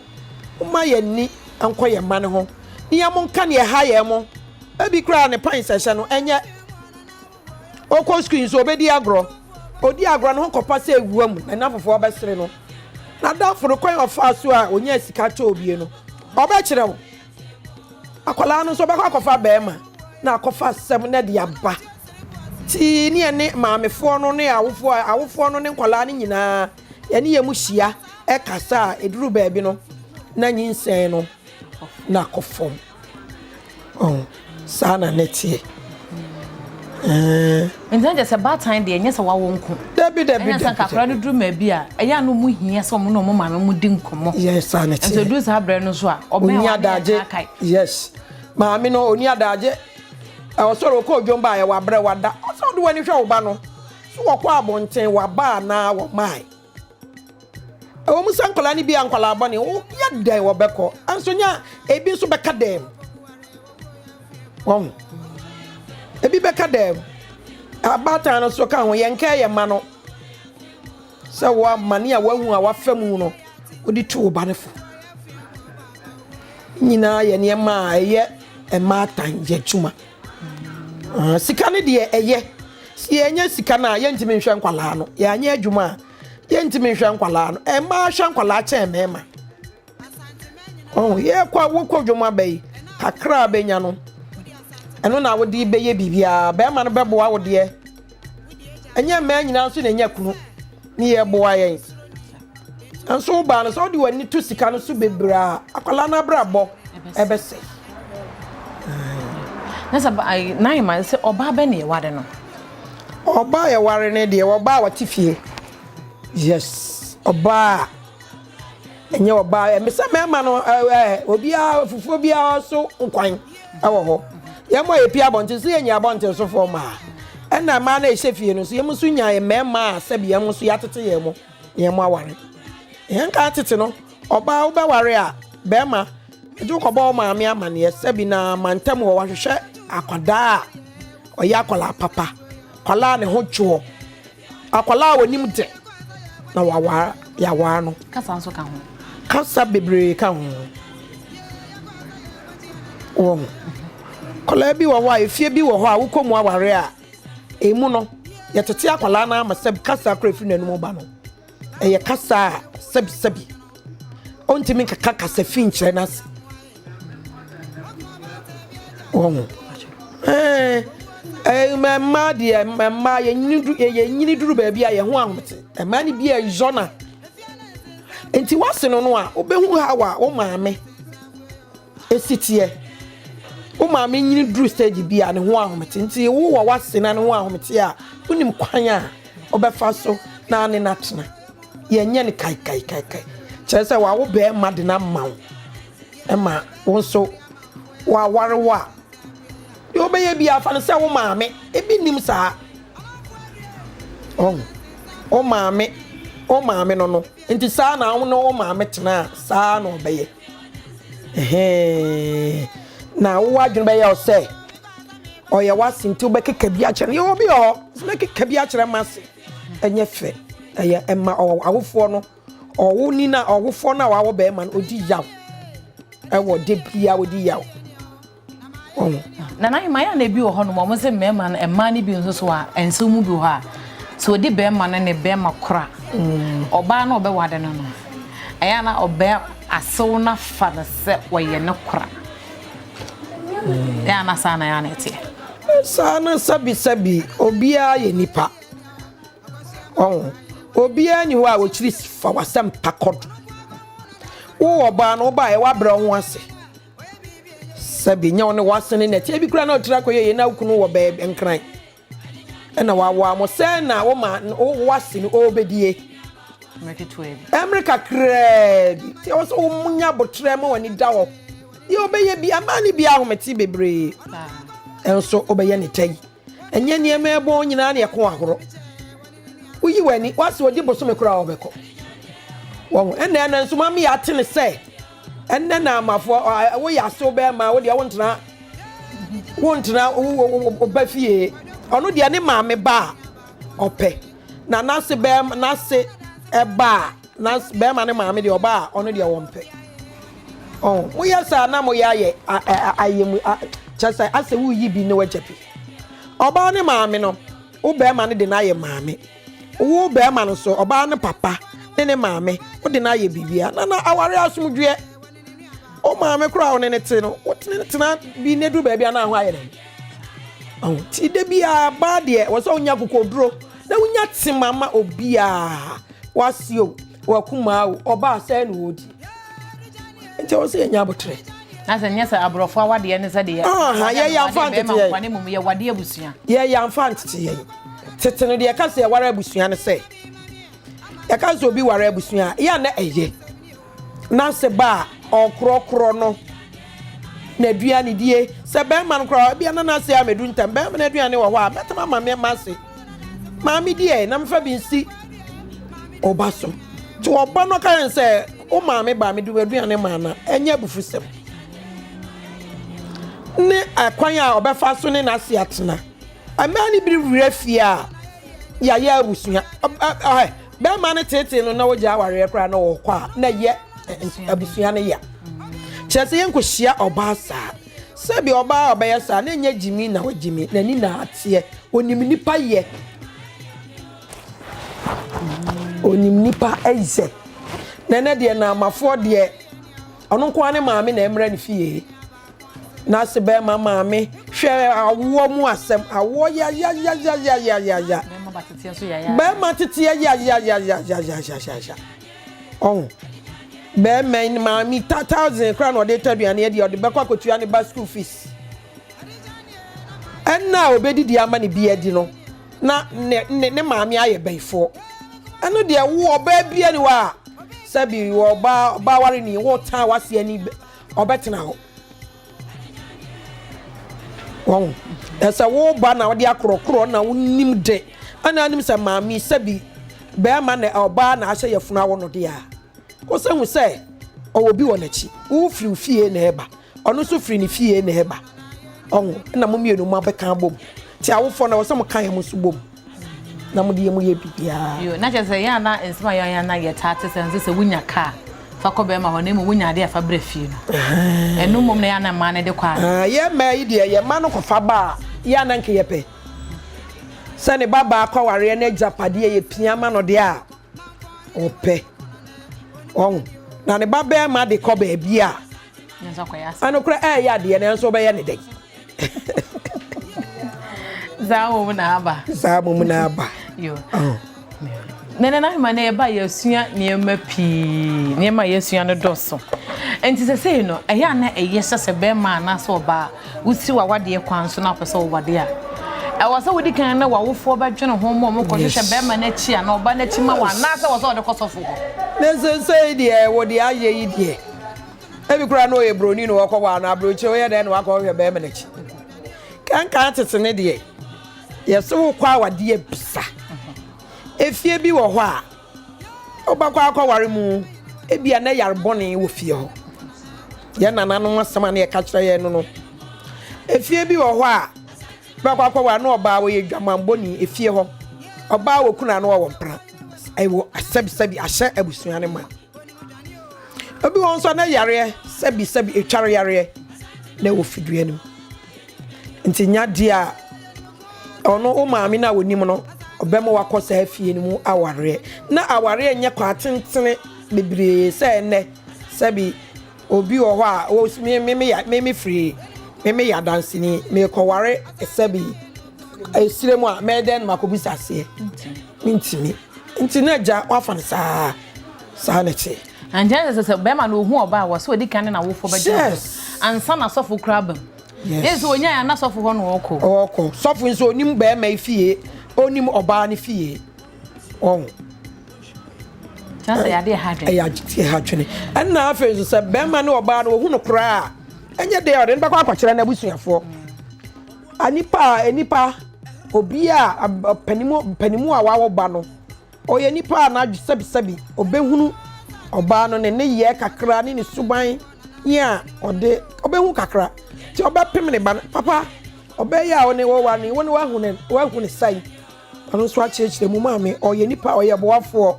momma yɛn ani nkɔ yɛn mma no ho na yɛn mo nka deɛ ɛha yɛn mo. Ebi koraa ne pants ɛhyɛ no ɛnyɛ. Ɔkɔ sukuu nso ɔbɛdi agorɔ. Ɔdi agorɔ no ho kɔpa sɛ ewua mu na n'afofoɔ bɛsere no. N'adamfo no kwan a ɔfaa so a ɔnyaa sika tɔɔ bie no ɔbɛkyerɛ wo. Akwadaa no nso ɔbɛkɔ akɔfa barima na akɔfa asɛm na de aba. Nti ne yɛne maamefoɔ no ne awofoɔ awofoɔ no ne nkwadaa no nyinaa yɛne yɛn mu hyia ɛkasa a ɛduru baabi no na nyinsɛn no na akɔ fam. Ɔho, saa na ne teɛ. Ɛɛ. Nti na kyerɛ sɛ baatan deɛ ɛnyɛ sɛ wawo nko. Dabi dabi dabi. Ɛna sɛ nkakora no duru ma bi a ɛyɛ a na ɔmo hia sɛ ɔmo ne ɔmo maame mo di nkɔmɔ. Yes, saa na teɛ. Nti oduru saa brɛ no so a ɔbɛn wɔn ne yɛ kae. Yes, maame no oni adagye. Ɛwɔ sɔrɔ okɔ odwom ba yɛ wabrɛ wada. Ɔsɛ ɔde w'ani hwɛ wo ba no. So wɔkɔ abɔnten waba anaa wɔmae. Ɛwɔ mu sɛ nkwadaa no bi yɛ nkwadaa bɔne, woyɛ dɛn wɔbɛkɔ, nso nya ebi nso bɛka dɛm. Wɔn ebi bɛka dɛm. Abaatan no nso ka ho, yɛn nka yɛ mma no sɛ wɔamane a wɔahu a wafa mu no, wode tu wo ba no fo. Nyinaa yɛ nneɛma a ɛyɛ mmaatan yɛ adwuma. Ah, sika no deɛ ɛyɛ. Sɛ yɛnyɛ sika no a, yɛntumi nhwɛ nkwadaa no. Yɛanyɛ adwuma a, yɛntumi nhwɛ nkwadaa no. Mmaa hwɛ nkwadaa kyɛn mmarima. Oh, yɛkɔ wokɔ dwom aba yi, kakra a bɛnya no, ɛno na wode bɛyɛ biribiara. Bɛrima no bɛboa wo deɛ. Ɛnyɛ mmaa nyinaa nso na ɛnya kunu ne yɛboa yɛn. Nanso wo baa no sɛ wode w'ani to sika no so bebree a, akwadaa no abrabɔ ɛbɛsɛe. Na sɛ na ma sɛ ɔbaa bɛ ne yɛware no. Ɔbaa yɛware no deɛ ɔbaa a ɔte fie. Yes, ɔbaa ɛnyɛ ɔbaa ɛmɛ sɛ mmarima no ɛɛ obiara fufuo biara so nkwan ɛwɔ hɔ. Yɛn mo a yɛpie abɔnten so yɛnyɛ abɔnten sofoɔ mmaa. Ɛna mmaa no a ɛhyɛ fie no nso yɛn nso nya mmarima a sɛbi yɛn nso yɛatete yɛn mo. Yɛn mo aware. Yɛn kan tete no, ɔbaa wobɛware a, bɛrima, gye wokɔbɔ wo maame amaneɛ sɛbi na mantam hɔ wahwehwɛ akwadaa a ɔyɛ akwadaa papa, akwadaa a ne ho dwoɔ, akwadaa a onim de na waware, yɛaware no. Kasa nso ka ho. Kasa bebree ka ho. Wɔn. Akwadaa bi wɔ hɔ a, efie bi wɔ hɔ a wokɔ mu aware a, Emu no, yɛtete akwadaa no ama sɛ kasa kora efiri n'anum ba no, ɛyɛ kasa a sɛbisɛbi ɔntumi nkeka kasa fi nkyerɛ n'ase. Wɔn ɛɛ ɛɛ mmaa deɛ mmaa yɛnyini duru yɛnyini duru baabi a yɛn ho ahomete mmaa no bi ɛyɔ na nti wase no no a wobɛhu ha wa wo maame. Esi teɛ. Wo maame nyini duru stage bi a ne ho ahomete nti wo wɔ w'ase na ne ho ahomete a wonim kwan a wobɛfa so na ne no atena. Yɛnyɛ no kaikaikaikae. Kyerɛ sɛ wawo bɛrima de no ama wo ma wo nso waware wo a deɛ wobɛyɛ biara fa no sɛ wo maame. Ebi nnim saa. Ɔho. Wo maame, wo maame no no. Nti saa na wo ne wo maame tena a saa na ɔbɛyɛ. Ɛhɛɛ. Na wo adwene bɛyɛ wo sɛ ɔyɛ w'ase nti wobɛkeka bi akyerɛ no. Yɛwɔ bi wɔ hɔ, sɛ mɛkeka bi akyerɛ m'ase. Ɛnyɛ fɛ. Ɛyɛ ɛma awofoɔ no, ɔwo ni na ɔwofoɔ no a wawo bɛrima no, ɔdi yaw. Ɛwɔ de bia ɔdi yaw. Nana Ahima yɛ na ebi wɔ hɔnom wɔn sɛ mmarima no mmaa no bi nso so a nsɛm mu bi wɔ hɔ a sɛ ɔdi bɛrima no ne bɛrima kora ɔbaa no ɔbɛwade no no ɛyɛ na ɔbɛ asew no afa no sɛ ɔyɛ ne kora ɛyɛ ana saa na ɛyɛ ana ɛteɛ. Saa no sɛbisɛbi obiara yɛ nipa ɔho obiara ni hɔ a ɔkyiri fa w'asɛm pa kɔ do wo ɔbaa no wobaeɛ woabrɛ wo ho ase. Sɛbi nyɛ wo ne w'asene na ɛte ebi koraa na ɔtiri akɔyɛ yie na wo kunu wɔ baabi nkran ɛna wawoa mo sɛ na wo ma wo w'ase no ɔrebɛdie ɛmere kakraa bi nti ɛwɔ sɛ wo nya abotrɛ ma w'ani da hɔ deɛ ɔbɛyɛ bi amaa ne bi ahomete bebree ɛnso wobɛyɛ ne tɛyi Ɛnyɛ nneɛma ɛbɔn nyinaa na ɛko ahoro. Woyi w'ani, w'ase ɔdi bosome koraa ɔbɛkɔ. Wɔn ɛnna ɛnna nso maame yɛ ate ne sɛ ɛnna na amafoɔ woyɛ asew bɛrima wo deɛ wontena wontena wo ba fie. Ɔno deɛ ne maame ba a ɔpɛ na n'ase bɛrima n'ase. ɛba a, na bɛrima ne maame deɛ ɔba a ɔno deɛ wɔmpɛ. Ɔho, moyɛ saa na moyɛ ayɛ ayɛ mu kyɛ sɛ asɛ woyi bi na wagya bi. Ɔbaa ne maame no, wo bɛrima no de no ayɛ maame. Wo bɛrima no so, ɔbaa no papa ne ne maame, wode no ayɛ biribiara. Na na aware asomdwoeɛ. Wo maame koraa a wo ne no te no, wotene no tena bi na duru baabi a na ho ayɛ dɛn? Ɔho, nti da biara baa deɛ wɔ sɛ wonya akokoduro na wonya tema ma obiara. Wase o, wakumaa o, ɔbaa sɛɛ na ɔredi. Nti ɛwɔ sɛ yɛnya abotrɛ. Na sɛ nyɛ sɛ aborɔfo awadeɛ ne sɛ deɛ yɛyɛ amfa ntete yɛn. Ne mmom yɛ wadeɛ abusua. Yɛyɛ amfa ntete yɛn. Tete no deɛ yɛka sɛ yɛware abusua ne sɛ, yɛka sɛ obi ware abusua a, yɛ a na ɛyɛ. N'ase ba a ɔkorɔkorɔ no n'aduane die. Sɛ bɛrima no koraa ebia na n'ase amɛdu ntɛm. Bɛrima no aduane wɔ hɔ a, mɛtɛm ama me m'ase. Maame di ɛ na mefa bi nsi ɔba so. Nti ɔba no ka yɛn sɛ wo maame ba mede w'aduane maa no a, ɛnyɛ abufusɛm. Ne ɛkwan a ɔbɛfa so ne n'ase atena. Mmaa no bi werɛ fie a yɛayɛ abusua. Bɛrima no teetee no na wogya awareɛ koraa na ɔkɔ a na ɛyɛ abusua no ya. Kyerɛ sɛ yɛnkɔhyia ɔbaa saa. Sɛbi ɔbaa a ɔbɛyɛ saa na ɛnyɛ gyimi na wagyimi, n'ani na ateɛ. Onim nipa yɛ. Onim nipa yɛ. Na ɛnɛ deɛ naamafoɔ deɛ ɔno nko ara ne maame na ɛmmra ne fie. N'ase bɛrima maame hwɛ awoɔ mu asɛm awoɔ yayayayayayaya bɛrima teteɛ yayayayayayaya ɔho bɛrima yi maame ta thousand koraa na ɔde tɔ aduane adi ɔde bɛkɔ akɔtua ne ba school fees ɛnna a ɔbɛdidi ama ne bi adi no na ne ne ne maame ayɛ bɛyifoɔ ɛno deɛ wo ɔbaa bia ni hɔ a sɛbi ɔbaa ɔbaa ware ni wo tan wase ani ɔbɛtena hɔ. Wɔn ɛsɛ wo ba na ɔde akorɔkorɔ na wonim de ɛna anim sɛ maame sɛbi bɛrima na ɔbaa na ahyɛ yɛfunu awo no de a wosɛ hu sɛ ɔwɔ bi wɔ n'akyi wo firi fie na ɛba ɔno nso firi ne fie na ɛba ɔho ɛna mo mmienu mo abɛka abom ti awofoɔ na wɔ sɛ mo ka yɛn mo nso bom. na mode yɛ mu yɛ biribiara. Yo, na kyerɛ sɛ yɛn a na nsɛm a yɛn a na yɛtaa te sɛ nso sɛ wonya kaa fa kɔ bɛrima hɔ na mmom wonya adeɛ a fa brɛ fie no. Ɛno mmom na yɛn a na mmaa no de kɔ a. Yɛn mmaa yi deɛ yɛn mma no kɔfa ba a yɛn a na nka yɛpɛ sɛ ne ba baa kɔwareɛ na agyapadeɛ yɛpia ma no deɛ a ɔpɛ. Ɔho na ne ba bɛrima de kɔ baabi a ɛnokorɛ ɛyɛ adeɛ nanso wobɛyɛ ne dɛn? Saa mmom na aba. Saa mmom na aba. Yo. Oh. Nana na ahema na yɛba yɛsua nneɛma pii. Nneɛma a yɛsua no dɔso. Nti sɛ sei no, ɛyɛ a na ɛyɛ sɛ sɛ bɛrima anaasɛ ɔbaa wosi w'awadeɛ kwan so na wopɛ sɛ wowade a, ɛwɔ sɛ wodi kan na w'awofoɔ bɛdwene ho ma wɔn kɔhwehwɛ bɛrima no akyi anaa ɔbaa no akyi ma wo anaasɛ wɔ sɛ wɔde kɔ sɔfo hɔ. Ne sesei deɛ wɔde ayɛ yi deɛ Ebi koraa na ɔyɛ broni na ɔkɔ hɔ anaa aburokyire ɔyɛ dɛn na wakɔhwehwɛ bɛrima n'akyi. Kankan tete ne deɛ yɛsɛ wokɔ awadeɛ bisa. Efie bi wɔ hɔ a wobɛkɔ akɔware mu ebia na yare bɔne wɔ fie hɔ. Yɛn nananom asɛm a na yɛka kyerɛ yɛn no no. Efie bi wɔ hɔ a bɛkɔ akɔware na ɔbaa wɔyɛ dwamanbɔni efie hɔ. Ɔbaa wɔ kunu ano ɔwɔ mpena. Ɛwɔ sɛbisɛbi ahyɛ abusua no ma. Obi wɔ hɔ nso a na yareɛ sɛbi sɛbi etware yareɛ na ɛwɔ fidua no mu. Nti nya deɛ a ɔno wo maame no a onim no ɔbɛma wakɔ saa fie no mu awareɛ. Na awareɛ nyɛ kwan tentene bebree sɛ ɛnɛ sɛbi obi wɔ hɔ a wo me me me me me firi me me yɛ adanseni mekɔware sɛbi esire mu a mɛyɛ dɛn na makɔbisa aseɛ mentumi nti na agya wafa no saa. Saa na ɛteɛ. Ankyɛ sɛ sɛ bɛrima no ohu ɔbaa wɔ sɛ ɔdi kan ne n'awofoɔ bɛgyina Yes. ansa na sɔfo koraa ba mu. Yes. Ɛsɛ onyae a na sɔfo hɔ na ɔkɔ. Ɔkɔ. Sɔfo nso onim bɛrima yi fie, onim ɔbaa no fie. Ɔho. Kyerɛ sɛ yɛade ɛha adwene. Ɛyɛ adeɛ ɛha adwene. Ɛnna afei nso sɛ bɛrima ne ɔbaa no ohu no koraa a, ɛnyɛ deɛ ɔde no bɛkɔ akɔkyerɛ n'abusuafoɔ. Anipa a nipa obi a panimu panimu a wawo ba no Ɔyɛ nipa a n'adwe sɛbisɛbi, ɔbɛhunu ɔbaa no ne nneyɛɛ kakra ne ne suban a ɔde, ɔbɛhu kakra. Nti ɔbɛpem ne ba no, papa, ɔbaa yi a wo ne wɔware no yi, wo ne wahu ne, wahu ne sɛn? Ɔno nso akyerɛkyerɛ mu, maame, ɔyɛ nipa a ɔyɛ boafoɔ.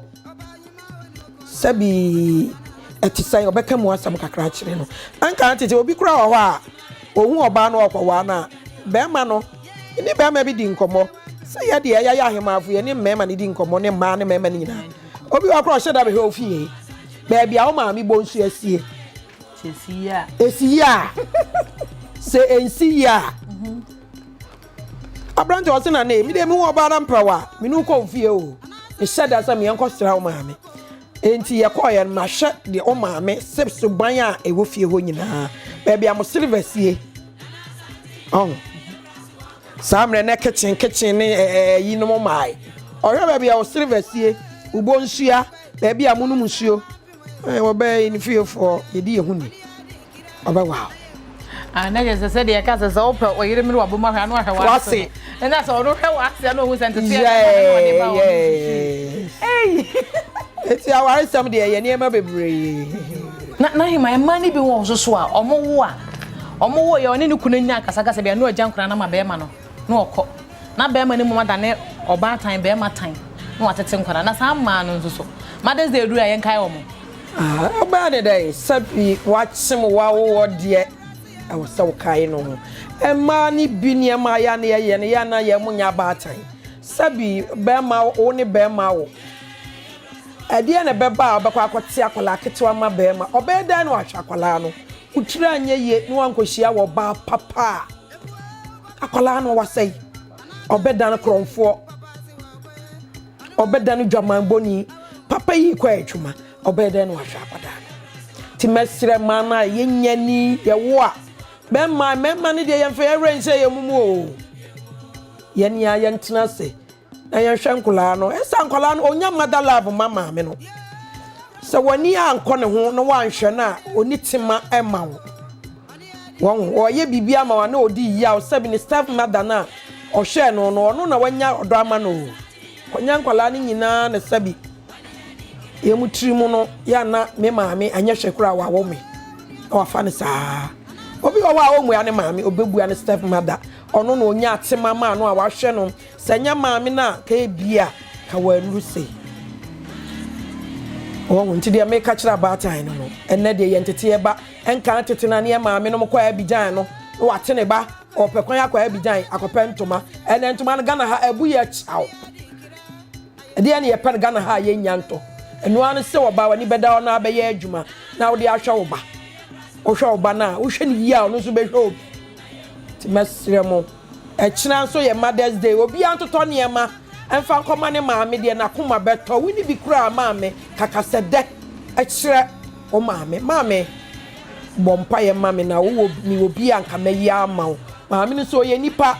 Sɛbi ɛte sɛn? Ɔbɛka mu asɛm kakra akyerɛ no. Anka tete obi koraa wɔ hɔ a, ohu ɔbaa no ɔkɔwaa no a, bɛrima no ne bɛrima bi di nkɔmmɔ. Sɛ yɛ deɛ yɛayɛ ahemafo, yɛne mmarima no di nkɔmmɔ ne mmaa ne mmarima no nyinaa. Obi wɔ hɔ koraa ɔhyɛ da bɛhwɛ wo fie, baabi a wo maame bɔ nsu asie. Ɛsi yie a, sɛ ɛnsi yie a, aberante ɔse na ne, me deɛ mehu ɔbaa na mpɛ wo a, me ne wo kɔ wo fie o. Mehyɛ da sɛ meɛnkɔ sra wo maame. Enti yɛkɔeɛ no, mahwɛ deɛ wo maame sɛ suban a ɛwɔ fie hɔ nyinaa, baabi a mo silver sie. Ɔho. Saa mmerɛ na kitchen kitchen ne ɛyinom maae. Ɔhwɛ baabi a wo silver sie, wo bonsua, baabi a monom nsuo. Wɔbɛyɛ yi ne fiefoɔ yɛdi yɛn ho ni. Ɔbɛwa wo. Ah, na kyerɛ sɛ sɛdeɛ yɛka sɛ sɛ wopɛ ɔyere mmere wabom ahwɛ ano ahwɛ w'ase no. Ɛna sɛ ɔno hwɛ w'ase na ɔhu sɛ nteteɛ na ɔde ba wɔn Ei! Eti awaresɛm deɛ ɛyɛ nneɛma bebree. Na na hema mmaa no bi wɔ nso so a wɔn wo a wɔn wo yɛ ɔne ne kunu nya akasakasa bi a na ɔgya nkwadaa no ama bɛrima no na ɔkɔ na bɛrima no mmom adane ɔbaatan bɛrima tan na watete nkwadaa na saa mmaa no nso so Mother's Day duru a yɛnkae wɔn. Ah, ɔbɛyɛ ne dɛn? Sɛbi wakyem wo awo deɛ ɛwɔ sɛ wokae no ho. Mmaa no bi nneɛma a yɛ a na yɛyɛ no yɛ a na yɛn mo nyɛ abaatan. Sɛbi bɛrima wo ne bɛrima wo. Ɛdeɛn na ɛbɛba a wobɛkɔ akɔte akwadaa ketewa ma bɛrima? Ɔbɛyɛ dɛn na wahwɛ akwadaa no? Wo tiri anyɛ yie na wankɔhyia wɔ ɔbaa papa a, akwadaa no wasɛe. Ɔbɛdane korɔmfoɔ. Ɔbɛdane dwamanbɔni. Papa yi kɔ adwuma, ɔbɛyɛ dɛn na wahwɛ akwadaa no? Nti mɛsrɛ mmaa no a yɛnya ni, yɛwo a, bɛrima, mmarima no deɛ yɛmfa yɛn werɛ nhyɛ yɛn mu mu o. Yɛn a yɛntena ase na yɛnhwɛ nkwadaa no. Ɛsɛ nkwadaa no, ɔnya mother love ma maame no. Sɛ w'ani ankɔ ne ho na woanhwɛ no a, ɔni tema ma wo. Wɔn, ɔyɛ biribi ama wo a na ɔdi yaw sɛbi ne step mother no a ɔhwɛɛ no no, ɔno na wanya ɔdɔ ama no o. Kɔnya nkwadaa no nyinaa na sɛbi yɛn mu tiri mu no, yɛ a na me maame anyɛ hwɛ koraa wawo me na wafa no saa. Obi wɔ hɔ a ɔmmua ne maame, ɔbɛbua ne step mother. Ɔno na ɔnya tema maa no a wahwɛ no. Sɛ ɛnyɛ maame no a, ka ebia ka wannuru sei. Wɔhu nti deɛ meka kyerɛ abaatan no no, ɛnnɛ deɛ yɛn teteɛ ba nka tete na ne yɛn maame nom kɔ Abidjan no, na wate ne ba, ɔpɛ kwan akɔ Abidjan akɔpɛ ntoma. Ɛnnɛ ntoma no Ghana ha abu yɛ kyaw. Ɛdeɛ ne yɛpɛ no Ghana ha a yɛnnya ntɔ. Ɛno ara ne sɛ ɔbaa w'ani bɛda hɔ na abɛyɛ adwuma na wode ahwɛ wo ba. Wohwɛ wo ba no a, wohwɛ no yie a ɔno nso bɛhwɛ wo bi. Nti mɛsrɛ mo. Ɛkyena nso yɛ Mother's Day, obiara ntotɔ nneɛma mfa nkɔma ne maame deɛ n'akoma bɛtɔ. Wonni bi koraa a, maame, ka kasɛdɛ kyerɛ wo maame. Maame, bɔ mpaeɛ ma me na wowɔ mewɔ bi a nka mɛyi ama wo. Maame no nso ɔyɛ nipa,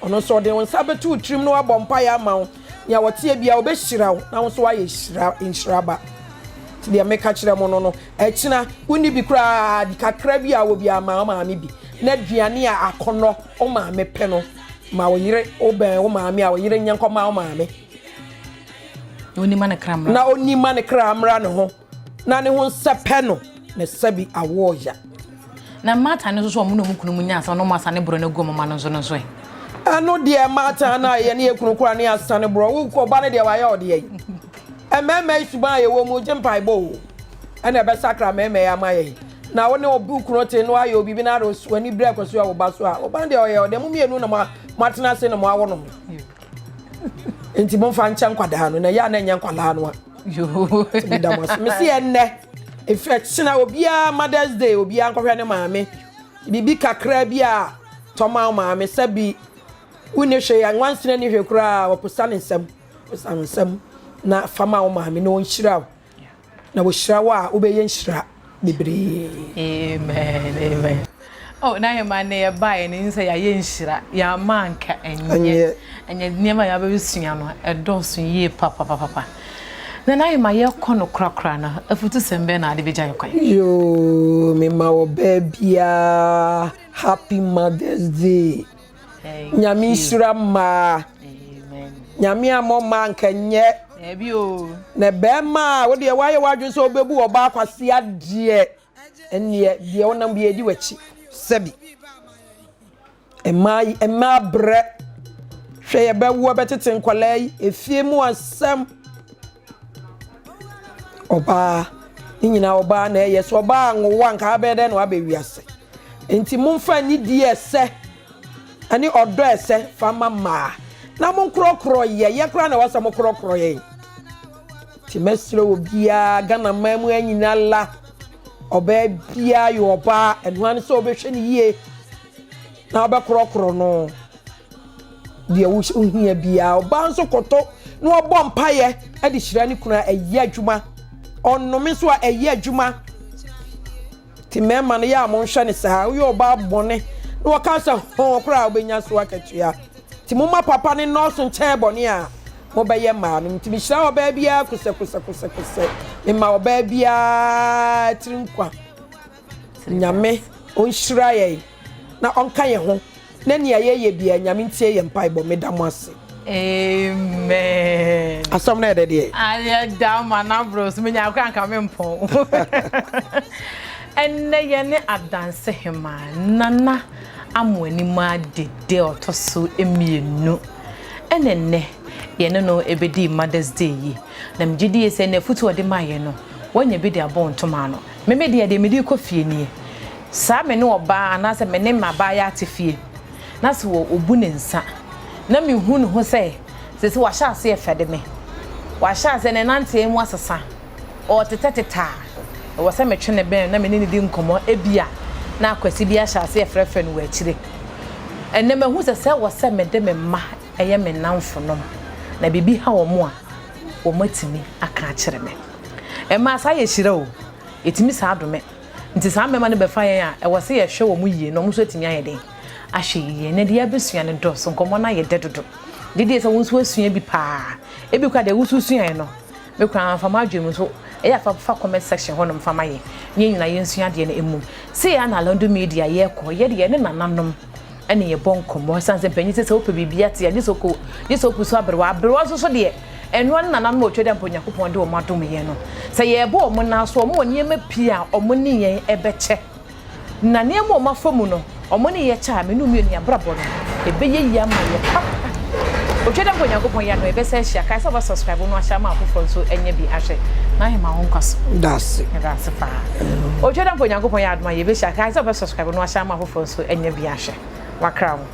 ɔno nso ɔde wo nsa bɛto wo tirim na wabɔ mpaeɛ ama wo. Nea ɔteɛ biara ɔbɛhyira wo na wo nso woayɛ hyira nhyira ba. Nti deɛ meka kyerɛ mo no no, ɛkyena wonni bi koraa a, kakra bi a wowɔ biara ma wo maame bi na aduane a akɔnnɔ Wo maame pɛ no, ma wo yere, wobɛn wo maame a, wo yere nyɛ nkɔma wo maame. Na ɔni ma ne kra mmra. Na ɔni ma ne kra mmra ne ho, na ne ho nsɛpɛ no, na sɛbi awoɔ ya. Na mmaatan no nso so wɔn ne wɔn kunu mu nya asɛm na wɔn asane borɔ no agu wɔn mma no nso no nso ɛ? Ɛno deɛ mmaatan no a yɛne yɛn kunu kora ne asane borɔ, wo ɔba no deɛ wayɛ wo deɛ yi. Mmarima yi suban a yɛwɔ mu gye mpaebɔ o, ɛna ɛbɛsakra mmarima yi ama yɛn. Na wo ne wo kunu te na wayɛ wo biribi na ade w'ani brɛ kɔsi wo ba so a, wo ba no deɛ ɔyɛ ɔdɛ, mo mmienu na moatena ase na moawo no. Nti momfa nkyɛ nkwadaa no, na ɛyɛ a na ɛnyɛ nkwadaa no a. Nti meda mo ase. Mese ɛnnɛ, ɛfiri ɛkyena obiara Mother's Day, obiara nkɔhwɛ ne maame. Biribi kakra bi a tɔ ma wo maame sɛbi wonni hwee, nwansena nni hwee koraa, wɔposa ne nsam. Posa wo nsam na fa ma wo maame na ɔnhyira wo. Na wɔhyira wo a, wobɛyɛ nhyira bebree. Amen, amen. Oh, na yɛ ma ne yɛ baeɛ no sɛ yɛayɛ nhyira, yɛama anka ɛnyɛ. Ɛnyɛ nneɛma a yɛabɛsua no ɛdɔɔso yie papapapa. Na na yɛ ma yɛkɔ no korakora no, afutusɛm bɛn na ade bɛgya yɛ kwan? Yoo, mema ɔbaa biara happy Mother's Day. Nyame nhyira mmaa. Nyame ammɔ mmaa anka nyɛ. Na bɛrima a wo deɛ woayɛ w'adwene sɛ wobɛbu ɔbaa kwasea deɛ, ɛnneɛ deɛ wonam bi edi w'akyi. Sɛbi. Mmaa yi, mmaa brɛ. Hwɛ yɛbɛwo ɛbɛtete nkwadaa yi, efie mu asɛm. Ɔbaa, ne nyinaa ɔbaa na ɛyɛ. Sɛ ɔbaa anwo wo a, nka abɛyɛ dɛn na waba wiase? Nti momfa anidie a ɛsɛ ne ɔdɔ a ɛsɛ fa ma mmaa, na monkorɔkorɔ yɛ. Yɛ koraa na ɛwɔ sɛ mokorɔkorɔ yɛn. Nti mɛsrɛ obiara, Ghana man mu anyina la, ɔbaa biara yɛ ɔbaa, ɛno ara ne sɛ wobɛhwɛ no yie na wobɛkorɔkorɔ no deɛ wohia biara. Ɔbaa nso koto na ɔbɔ mpaeɛ de hyira ne kunu a, ɛyɛ adwuma. Ɔnnome nso a, ɛyɛ adwuma. Nti mmarima no, yɛ a monhwɛ no saa. Woyɛ ɔbaa bɔne na wɔka sɛ hɔn koraa a, wobɛnya so akatua. Nti momma papa no nnɔɔso nkyɛn bɔne a mobɛyɛ mmaa no. Nti mehyira ɔbaa biara kosɛkosɛkosɛkosɛ. Mema ɔbaa biara tiri nkwa. Nyame ɔnhyira yɛn na ɔnka yɛn ho na nea yɛyɛ biara Nyame ntie yɛn mpaebɔ. Meda mo ase. Amen. Asɛm no yɛ dɛ deɛ. Ayɛ da ma na bro so menya akora nka me mpɔn. Ɛnnɛ yɛ ne adanse hemaa Nana Amoanimaa Dede ɔtɔ so mmienu. Ɛna ɛnnɛ yɛne no ɛbɛdi Mother's Day yi. Na megye die sɛ n'afutuo a ɔde maa yɛn no, wanya bi de abɔ ntoma ano. Me me deɛ, deɛ mede rekɔ fie nie. Saa me ne ɔbaa anaasɛ me ne m'abaayaa te fie na sɛ ɔbu ne nsa na mehu ne ho sɛ seesei wahyɛ aseɛ refɛde me, wahyɛ aseɛ ne nanteɛ mu asesa, ɔretetɛtetɛ a, ɛwɔ sɛ metwe no bɛn na me ne no di nkɔmmɔ. Ebia na akwasi bi ahyɛ aseɛ refrɛfrɛ no wɔ akyire. Ɛnnɛ mahu sɛ sɛ ɛwɔ sɛ mede me mma yɛ me nnamfonom na biribi ha wɔn a, wɔatumi aka akyerɛ me. Mmaa, saa yɛ hyira o, yɛtumi saa dome. Nti saa mmarima no bɛfa yɛn a, ɛwɔ sɛ yɛhwɛ wɔn yie na wɔn nso atumi ayɛ dɛn? Ahwɛ yie. Ɛnnɛ deɛ yɛabɛsua no dɔɔso, nkɔmmɔ no ayɛ dɛ dodo. Gye die sɛ wo nso woasua bi paa. Ebi koraa deɛ wo nso wosuaeɛ no, me koraa mfa m'adwene mu nso, ɛyɛ a fa fa comment section hɔnom fa ma yɛn na yɛn nyinaa yɛnsua adeɛ no mmom. Sei ara na Alando Media yɛkɔ, yɛde yɛne nananom ɛne yɛbɔ nkɔmmɔ. Ɛsiane sɛ mpanyin sɛ sɛ wopɛ biribi ate a, gye sɛ wokɔ, gye sɛ wopusu aberewa. Aberewa nso so deɛ, ɛnoa ne nananom a wɔtwa dɛ mpo Onyankopɔn de wɔn adom yɛn no. Sɛ yɛrebɔ wɔn nan so, wɔn wɔ nneɛma pii a wɔn ne yɛn bɛkyɛ. Na nneɛma a wɔafa mu no, wɔn ne yɛ kyɛ a, me ne wo mmienu yɛn abrabɔ no, ɛbɛyɛ yie ama yɛn papa. Otwa dɛ mpo Onyankopɔn yɛ adom a, yɛbɛsan ahyia. Kae sɛ wobɛ subscribe no ahyɛ ama afoforɔ nso anya bi ahwɛ. N'ahema wo nkwa so. Dase. Meda ase paa. Otwa dɛ mpo Onyankopɔn yɛ adom a, yɛbɛhyia. Kae sɛ wobɛ subscribe no ahyɛ ama afoforɔ nso anya bi ahwɛ. Wakra wo.